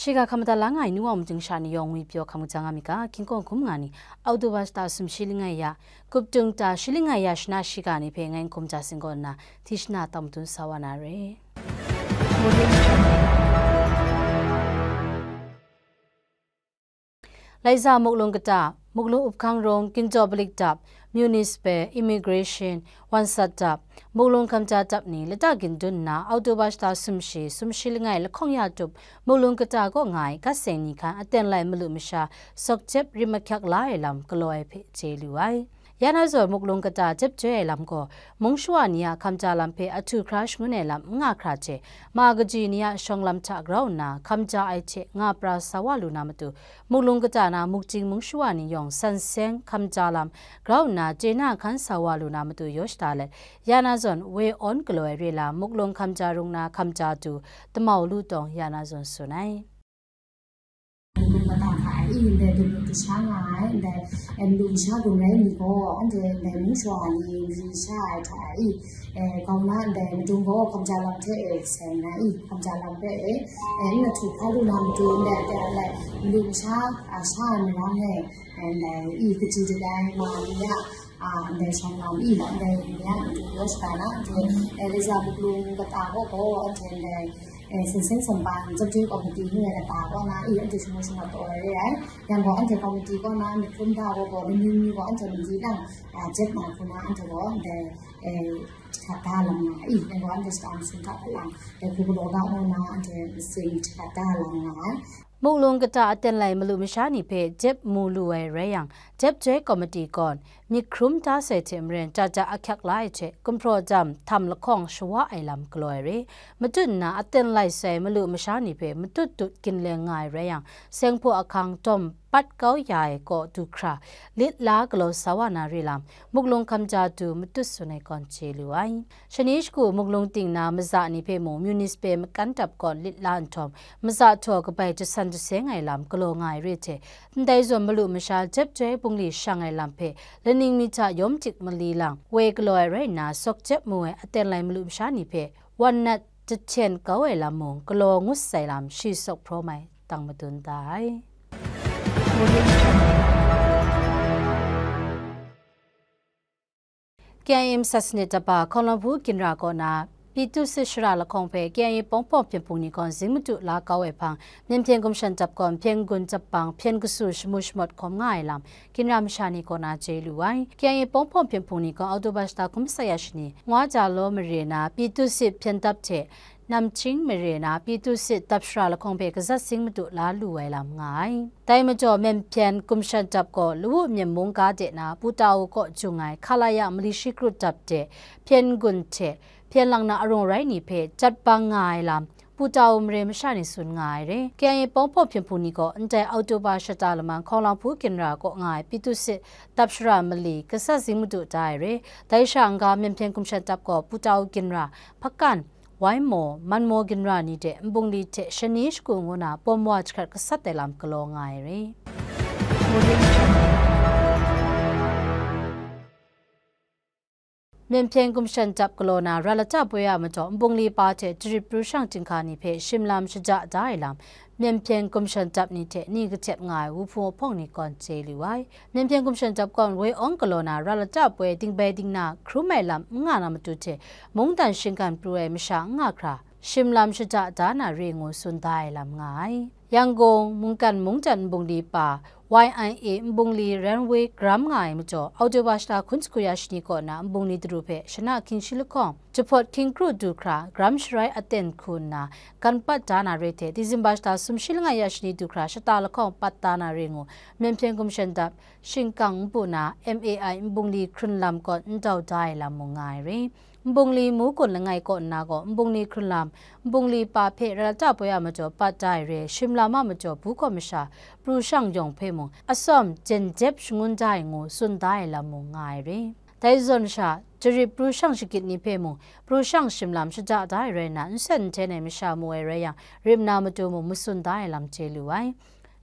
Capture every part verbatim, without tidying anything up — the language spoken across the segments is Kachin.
Shiga hkam madat la nga ai nu wa majing sha ni yawng ngwi pyaw hkam kaja nga myit ga, hkying hkawng hkum nga ni, Oktoba shata sumshi langai ya, Kuptung ta shi langai ya shana shiga ni hpe ngai N Hkum Ja Sing kaw nna hti shana tang madun sa wa na re. Laiza Muklung kata, Muklung Upkhang Rung, Ginjaw Balik Dap, Municipal, Immigration, Wansat Dap, Muklung Kamja Dap ni lata gindun nna, Oktoba shata sumshi, sumshi langai lahkawng ya tup, Muklung kata kaw nga ai gat seng ni hkan aten lai malu masha, sawk jep rim ahkyak la ai lam galaw ai hpe chye lu ai. Ya na zawn Muklung kata jep joi ai lam gaw, mung shawa ni a hkamja lam hpe ahtu hkra shangun ai lam n nga hkra hte, ma kaji ni a shawng lam hta grau nna hkamja ai hte nga pra sa wa lu na matu, Muklung kata na mukjing mung shawa ni yawng san seng hkamja lam grau nna chye na hkan sa wa lu na matu yaw shada let, ya na zawn woi awn galaw ai re lam Muklung hkamja rung na hkamja du Damau Lu Tawng ya na zawn tsun ai. Ndai dum masha gun rai ni gaw, anhte ndai mung shawa ni mari sha ai hta e, eh, grau nna ndai madung gaw hkamja lam hte e seng na i, hkamja lam hpe e, eh, n ahtu hkra lu na matu, ndai aten lai mari masha, a, sha ai marang e, eh, ndai i kaji de ai ma ni a, a, ndai shawng lam i, ndai ni a matu yaw shada na, anhte, eh, Laiza Muklung kata gaw gaw, anhte ndai, eh, Sinsing Sampan Jep Joi Komiti ngu ai kata kaw na i, anhte shangun shangun taw ai re ai. Yang gaw anhte komiti kaw na myit hkrum da gaw gaw, laning ni gaw anhte mali lang, ah, jep na hku na anhte gaw ndai, eh, hkata lam nga ai. Yang gaw anhte shata masum hta hpalang, dai hku galaw ga ngu na anhte masing hkata lam nga ai. Muklung kata aten lai malu masha ni hpe jep mu lu ai rai yang, jep joi komiti kaw myit hkrum da sai hte maren, jat jat ahkyak la ai hte, gumhpraw jam htam lahkawng shawa ai lam galaw ai re. Matut nna aten lai sai malu masha ni hpe matut tut ginleng nga ai rai yang, seng hpaw ahkang dawm pat kau ya ai kaw du hkra, lit la galaw sa wa na re lam, Muklung hkamja du matut tsun ai kawn chye lu ai. Shani shagu Muklung ting na maza ni hpe mung Municipal makan dap kawn lit la nhtawm, maza htaw kabai jasan jaseng ai lam galaw nga ai re hte, ndai zawn malu masha jep joi bungli shang ai lam hpe laning mi hta yawm tik mali lang woi galaw ai rai nna, sawk jep mu ai aten lai malu masha ni hpe wan nat jahten kau ai lam mung galaw ngut sai lam shi sawk hpraw mai tang madun da ai. K I A masat sanit daba Hkawng Langhpu Ginra kaw na Pyithu Sit shara lahkawng hpe K I A pawng hpawng hpyen hpung ni gaw zing madu la kau ai hpang, Myen Hpyen Gumshan Dap gaw Hpyen Gun Dap Bang Hpyen Kasu shamu shamawt hkawm nga ai lam, Ginra masha ni kaw na chye lu ai. K I A pawng hpawng hpyen hpung ni gaw Oktoba shata hkum masat ya shani, Ngwa Ja Law mare na Pyithu Sit hpyen dap hte, Namching mare na Pyithu Sit dap shara lahkawng hpe kazat zing madu la lu ai lam nga ai. Dai majaw, Myen Hpyen Gumshan Dap gaw Lawu Myen mung ga de na Pu Tau kaw jung ai Khalaya mali shi krut dap de, Hpyen Gun hte Hpyen Lang na arung rai ni hpe jat bang nga ai lam, Pu Tau mare masha ni tsun nga ai re. K I A pawng hpawng hpyen hpung ni gaw ndai Oktoba shata lamang Hkawng Langhpu Ginra kaw nga ai Pyithu Sit dap shara mali kazat zing madu da ai re. Dai sha n-ga Myen Hpyen Gumshan Dap gaw Pu Tau Ginra, Hpakan, Waimaw, Manmaw Ginra ni de nbungli hte shani shagu ngu na pawm wa jahkrat gasat ai lam galaw nga ai re. Myen Hpyen Gumshan Dap galaw na ra lata poi a majaw nbungli pa hte jarit pru shang chyinghka ni hpe shim lam shaja da ai lam, Myen Hpyen Gumshan Dap ni hte ni kahtep nga ai wuhpung wuhpawng ni gaw chye lu ai. Myen Hpyen Gumshan Dap gaw woi awng galaw na ra lata poi dingbai dingna hkrum ai lam n nga na matu hte, mungdan shinggan pru ai masha n nga hkra, shim lam shaja da na re ngu tsun da ai lam nga ai. Yangon mungkan mungdan nbungli pa, Y I A nbungli Runway gram nga ai majaw, Oktoba shata hkun sagu ya shani kaw na nbungli daru hpe shana hkying shi lahkawng, jahpawt hkying kru du hkra, gram sharai aten hku nna, gan pat da na re hte, Disemba shata sumshi langai ya shani du hkra, shata lahkawng pat da na re ngu, Myen Hpyen Gumshan Dap, shingkang npu na M A I nbungli hkrun lam kaw ndau da ai lam mung nga ai re. Nbungli Mugun langai kaw nna gaw, nbungli hkrun lam, nbungli pa hpe ra lata poi a majaw pat da ai re, shim lam a majaw bu kaw masha, pru shang yawng hpe mung, atsawm jen jep shangun da ai ngu tsun da ai lam mung nga ai re. Dai zawn sha, jarit pru shang shagit ni hpe mung, pru shang shim lam shaja da ai rai nna, n sen n hten ai masha mu ai rai yang, rim na matu mung matsun da ai lam chye lu ai.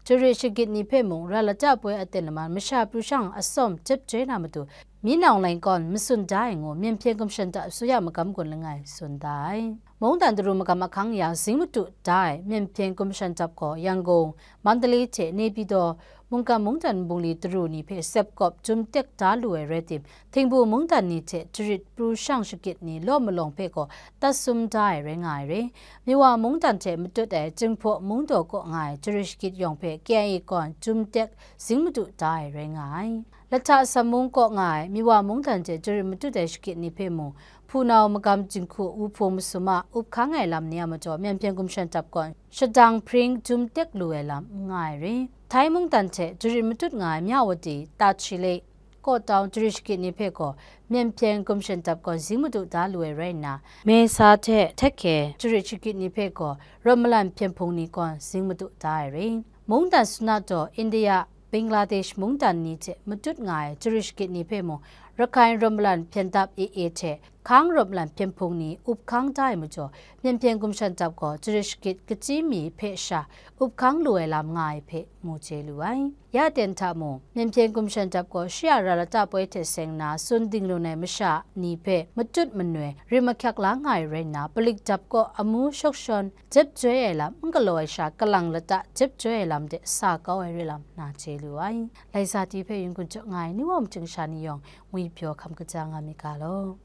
Jarit shagit ni hpe mung, ra lata poi aten laman masha pru shang atsawm jep joi na matu, Minang Leng kawn matsun da ai ngu Myen Hpyen Gumshan Dap Asuya Magam Gun langai tsun da ai. Mungdan daru magam ahkang ya zing madu da ai Myen Hpyen Gumshan Dap gaw Yangon, Mandalay hte Naypyidaw, mungkan mungdan bungli daru ni hpe sepkawp jum tek da lu ai rai tim, htingbu mungdan ni hte jarit pru shang shakit ni law malawng hpe gaw tatsum da ai rai nga ai re. Miwa mungdan hte matut ai Jinghpaw Mungdaw kaw nga ai jarit shakit yawng hpe K I A kawn jum tek zing madu da ai rai nga ai. Lahta Sam mung kaw nga ai Miwa mungdan hte jarit matut ai shakit ni hpe mung, hpunau magam jinghku wuhpung masum a up hkang ai lam ni a majaw Myen Hpyen Gumshan Dap kawn shadang hpring jum tek lu ai lam n nga ai re. Thai mungdan hte jarit matut nga ai Myawaddy, Tachile, Kawtau jarit shakit ni hpe gaw Myen Hpyen Gumshan Dap kawn zing madu da lu ai rai nna, Mesa hte Thakhe jarit shakit ni hpe gaw rawt malan hpyen hpung ni kawn zing madu da ai re. Mungdan Sunat daw India, Bangladesh mungdan ni hte matut nga ai jarit shakit ni hpe mung, Rakhine rawt malan hpyen dap A A hte hkang rawt malan hpyen hpung ni up hkang da ai majaw, Myen Hpyen Gumshan Dap gaw jarit shakit kachyi mi hpe sha up hkang lu ai lam nga ai hpe mu chye lu ai. Ya ten hta mung, Myen Hpyen Gumshan Dap gaw shi a ra lata poi hte seng nna tsun ding lun ai masha ni hpe matut manoi rim ahkyak la nga ai rai nna, palik dap kaw amu shawk shawn jep joi ai lam n galaw ai sha, kalang lata jep joi ai lam de sa kau ai re lam na chye lu ai. Laisa ti hpe yin kun jaw nga ai ni wa mating sha ni yawng ngwi pyaw hkam kaja nga mi ga law.